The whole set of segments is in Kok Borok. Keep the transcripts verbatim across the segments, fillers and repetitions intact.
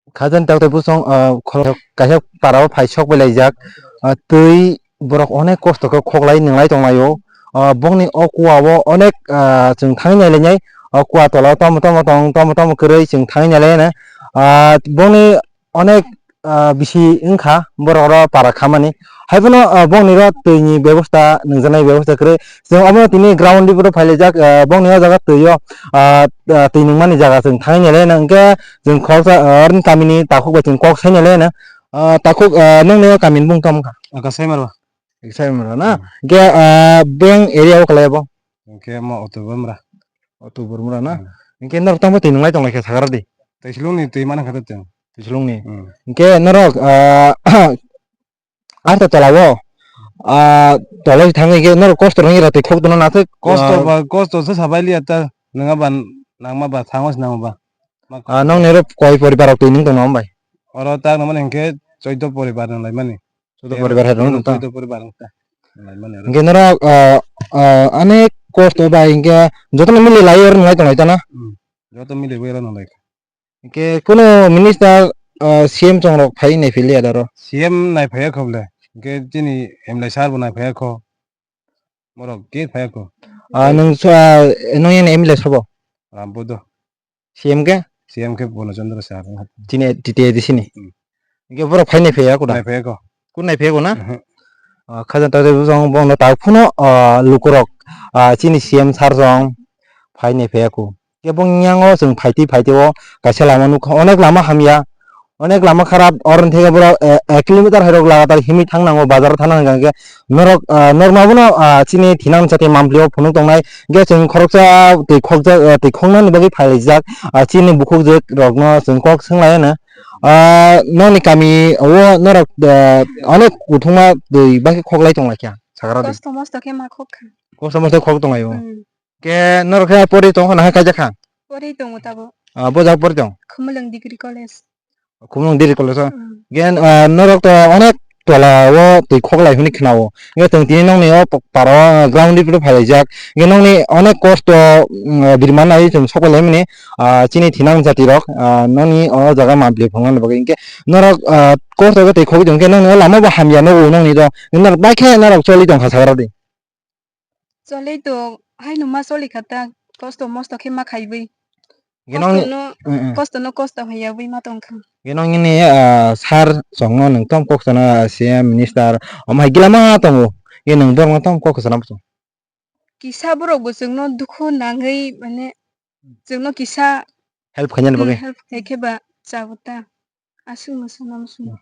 Khajani tak tei bosong, ah, khorok kaisa para o phai sok bai laijak. Ah, twi borok onek kosto khe khoklai nwnglai tonglaio. Ah, bongni o kua o onek, ah, chwng thangwi nailainai. O kua tola o tamo tamo tong, tamo tamo kwrwi chwng thangwi nailaino. Ah, bongni onek, ah, bisi wngkha borok oro para khamani. Haiphano, ah, bongni ro twi ni bebosta, nwngjaknai bebosta kwrwi. Chwng omo tini ground report o phailaijak, ah, bongni o jaga twi o, ah, ah, twi nwngmani jaga chwng thangwi nailaino. Hwnkhe chwng khoroksa, ah, oroni kamini takhuk bai chwng kok sai nailaino. Ah, takhuk, ah, nokni o kamini bung tamo kha? Aka Saimaro. Saimaro na? Hmm. Hwnkhe, ah, beng area o kwlai abo? Hwnkhe omo Otobomra. Otobomra na? Hmm. Hwnkhe norok tamo twi nwnglai tonglaikha sagra di? Twislungni twi mana kha tong. Twislungni. Hmm. Hwnkhe norok, ah, Arta tola o, ah, tola o thangwi khe norok kosto rwngwi rw twi khok tono nathok, kosto ah, ba, kosto se sabai liya ta, nwnga ba, nangma ba, thango se nangma ba. Ma ah, nong nero koi poribar rok twi nwng tong nang bai? Oro tak nang mani hwnkhe choido poribar nang lai mani. Choido poribar hai rok nwng ta? Choido poribar nwng ta. Nang lai mani oro. Hwnkhe norok, ah, ah, ani kosto bai hwnkhe jotono mili lai oro nang lai tong lai ta na? Hmm. Joto mili bai oro nang lai. Hwnkhe kunu minister, ah, C M chongrok phai nai philiya daro? C M nai phaiya khobole. Hwnkhe chini M L A sir bo nai phaiya kho. Borok ke phaiya kho. Ah, nwng so, ah, nwng yani M L A sabo? Rambudo. C M khe? C M khe Bono Chandra sir. Chini T T A D C ni? Hmm. Hwnkhe borok phai nai phaiya kuda? Nai phaiya kho. Kun nai phaiya kho na? Mhm. Ah, khajang ta bosong bono tak phano, ah, lukurok, ah, chini C M sir chong phai nai phaiya kho. Khe bong yango chwng phaitwi phaitwi o kaisa lama nukha, onek lama hamya, onek lama kharap, oroni theke borok, eh, ek kilometer hai rok lagatar himwi thang nango, bazar o thang nang khe norok, ah, norma bono, ah, chini thinang chati mampli o phunuk tongnai, hwnkhe chwng khoroksa twi khokjak, eh, twi khoknani bagwi phailaijak, ah, chini bukhukjwk rokno chwng kok swnglaino, ah, nokni kami o norok, ah, onek kuthuma twi bakhe khoklai tonglaikha, sagra di. Kosto mosto khe ma khok kha. Kosto mosto khok tonglaio. Hmm. Ke norok khe pori tong hwnna hai kaijak kha? Pori tongo tabo. Ah, bo jak pori tong? Khumulwng Degree College. Khumulwng Degree College o? Hmm. Gen, ah, norok to onek tola o twi khoklai hwnwi khna o. Nge chwng tini nokni o paro ground report phailaijak. Nge nokni onek kosto, mm, birman nai chwng sok laimani, ah, chini thinang jati rok, ah, nokni o jaga mapli phungnani bagwi. Hwnkhe norok, ah, kosto khe twi khogwi tong khe nokni o lama bo hamya nogo nokni do. Norok bai khe norok choli tong kha sagra di. Choli to haino ma choli kha ta, kosto mosto khe ma khaiwi. Hwnkhe nong kosto no, mm, mm, kosto no kosto haiya wi ma tong kha. Hwnkhe nong nini, ah, sir chwng no nwng tom kok sana C M minister, omo hai gila ma tongo. Hwnkhe nwng borok no tom kok sana bwswng. Kisa borok bo chwng no dukhu nangwi mane chwng no kisa help khainani bagwi. Hmm, help khai khe ba chago ta. Aswk no sana bwswng.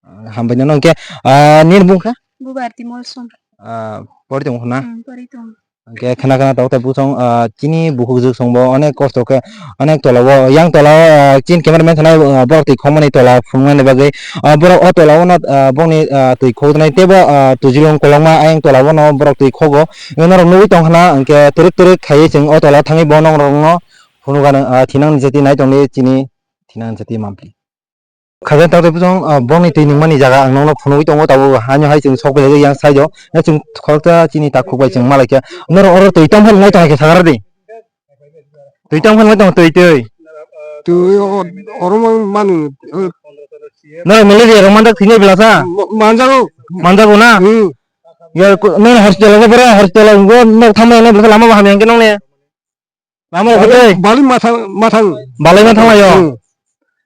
Ah, hambai no hwnkhe, ah, nini bung kha? Bubarti Molsom. Ah, pori tongo na? Hmm, pori tongo. Hwnkhe khna khna tok tei bosong, ah, chini bukhuk juk song bo onek kosto khe, onek tola o, yang tola o, ah, chini camera man thanai, ah, borok twi khokmani tola phunuknani bagwi, ah, borok o tola o no, ah, bongni, ah, twi khoknai tei bo, ah, twijlong kolokma ayang tola o no borok twi khogo. Norok nugwi tong khna hwnkhe twrwk twrwk khaiwi chwng o tola thangwi bo nongrok no phunukgana, ah, thinang ni jati nai tongdi chini thinang ni jati mampli. Khajani tak tei bosong, ah, bongni twi nungmani jaga ang nokno phunugwi tongo, tabuk haino hai chwng sok belai yang side o. Hai chwng khoroksa chini takhuk bai chwng malaikha. Norok oro twi tong phano nai tongkha sagra di. Twi tong phano nai tong twi twi. Twi o-, oro mo manu, eh. Norok malaria rok manjak thwinai belasa? Ma-, manjago. Manjago na? Hmm. Ya, ko-, nini hospital o bora hospital o nok thamma nai belasa lama bo hamya hwnkhe nokni. Lama rok balai, tei? Balai ma thang, ma thang. Balai ma thanglaio? Hmm.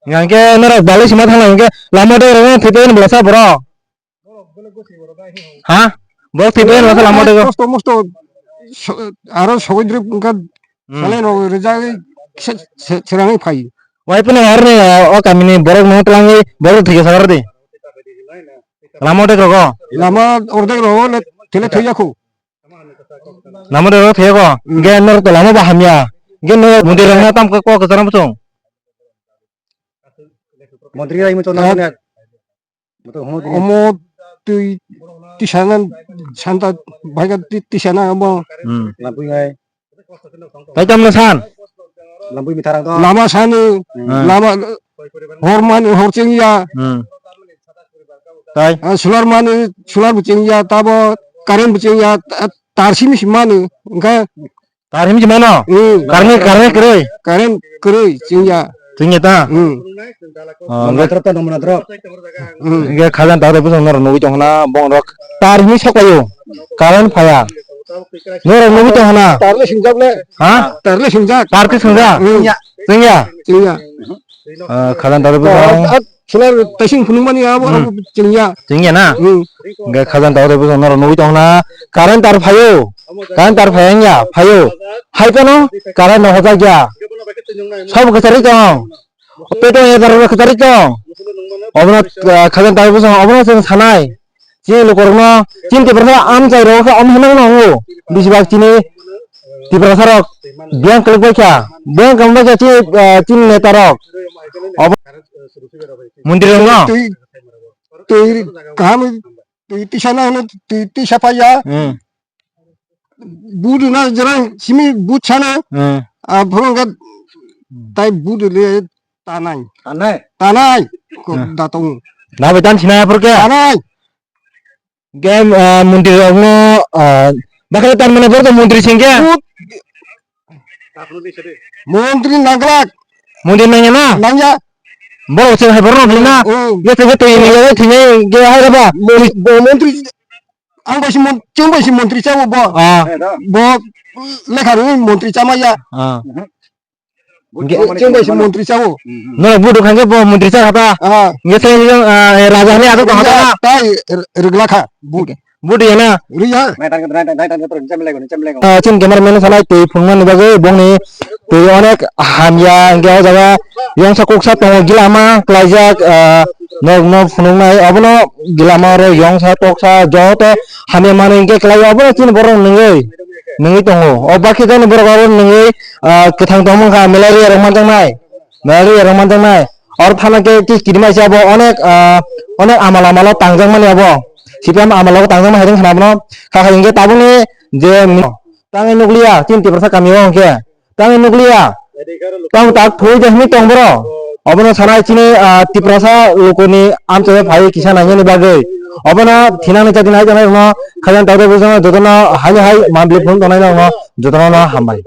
Hingke norok balai se ma thanglai hingke lama dei rok thwi tei belasa borok. Ha? Borok thwi tei belasa lama dei. Kosto mosto so-, aro sogoi drip wngkha. Hmm. Salai rok rijagwi se-, se-, serangwi phai. Wai phano aroni o kamini borok no twlangwi borok thwi sakar di. Lama dei rogo? Lama ordek rogo le tele thwi yakho. Lama dero thego, hmm, ge nor to lama ba hamya. Ge nor mudir rang tam ko ko sana bosong. Montri rai mo chona ne. Moto hono dini. Omo twi tisana santa bhaga ti-, tisana omo. Hmm. Lampui ngai. Tai tam na san? Lampui mitharang to. Lama sani, hmm, lama hor mani hor chengya. Hmm. Tai? Ah, solar mani, solar bo chengya, tabo current bo chengya, ta-, tar simi si mani, wngkha. Tar himi si mano? Hmm. Current, current kwrwi? Current kwrwi chengya. Tungya ta? Hmm. Ah, Mangla drop ta, Mangla drop. Hmm. Ge khajan ta, bwsong norok nugwi tongna, bong rok tar hini sok payo. Current phaya. Norok nugwi tongna. Tar le singjak le. Ha? Tar le singjak. Tar ke singjak? Hmm. Tungya. Tungya. Ah, khajan ta, bwsong. Solar testing phunukmani abo, hmm, abo chwngya. Chwngya na? Hmm. Hwnkhe khajan ta ore bwsong norok nugwi tongna, current tar phaio, current tar phaiya wngya, phaio. Hai phano current no hojak ya. Sabo kwchari tong. Peto ya bar kwchari tong. Obono, ah, khajan ta ore bwsong obono chwng sanai. Chini lukurokno, chini Tiprasa amchairok khe omo hinwi nango. Besibak chini Tiprasarok biyang kwlwk bai kha, biyang kwlwk bai kha chini, ah, chini netarok. Obo mondirokno. Twi, twi kaham, twi tisa na hwnwi, twi tisa paiya. Hmm. Bud na jera simi bud sana. Hmm. Ah, phoro hwnkhe tai bud le tanai. Tanai? Tanai. Ko hmm. Datong. Na bai tan sina phoro khe? Tanai. Game, ah, montri rokno, ah, bakhe tan mane borok montri singkhe. Bud. Montri nangglak. Montri nangya na? Nangya. Borok se hai borok nangya na? Oh. Ye te to ye ye thine ge hai ba. Mo-, mo-, montri ang bai si mon-, chwng bai si montri chabo bo. Ah. Bo lekha rwi montri chamaya. Ah. Hwnkhe chwng bai si montri chabo. Norok bud rwkha hwnkhe bo montri cha kha ta. Ah. Hwnkhe se, ah, raja hinwi aswk tong kha ta. Tai r-, rwgla kha bud. Bud rwya na? Rwya. Ah, chini cameraman sanai twi phunukmani bagwi bongni twi onek hamya hwnkhe o jaga yongsa kuksa tongo gilama klaijak, ah, nok nok phunuknai obono gilama oro yongsa toksa joto hamya manwi hwnkhe klai obono chini borok nungwi nungwi tongo. O bakhe jani borok abo nungwi, ah, kwthang tongmung kha, malaria rok manjaknai, malaria rok manjaknai. Oro phano khe, khe kirima se abo onek, ah, onek amal amalo tangjakmani abo. C P M amalo tangjakma hai khna bono. Kha kha hwnkhe tabukni je mi-, tangwi nukliya, chini Tiprasa kamio hwnkhe. Tangwi nukliya. Tang tak thwi de hwnwi tong boro. Obono sanai chini, ah, Tiprasa lukuni amchaio phai kisa nangnani bagwi. Obono thinangni chati nai tongnai rokno khajan tawde bwsano jotono haino hai mambli phunuk tongnai rokno jotono no hambai.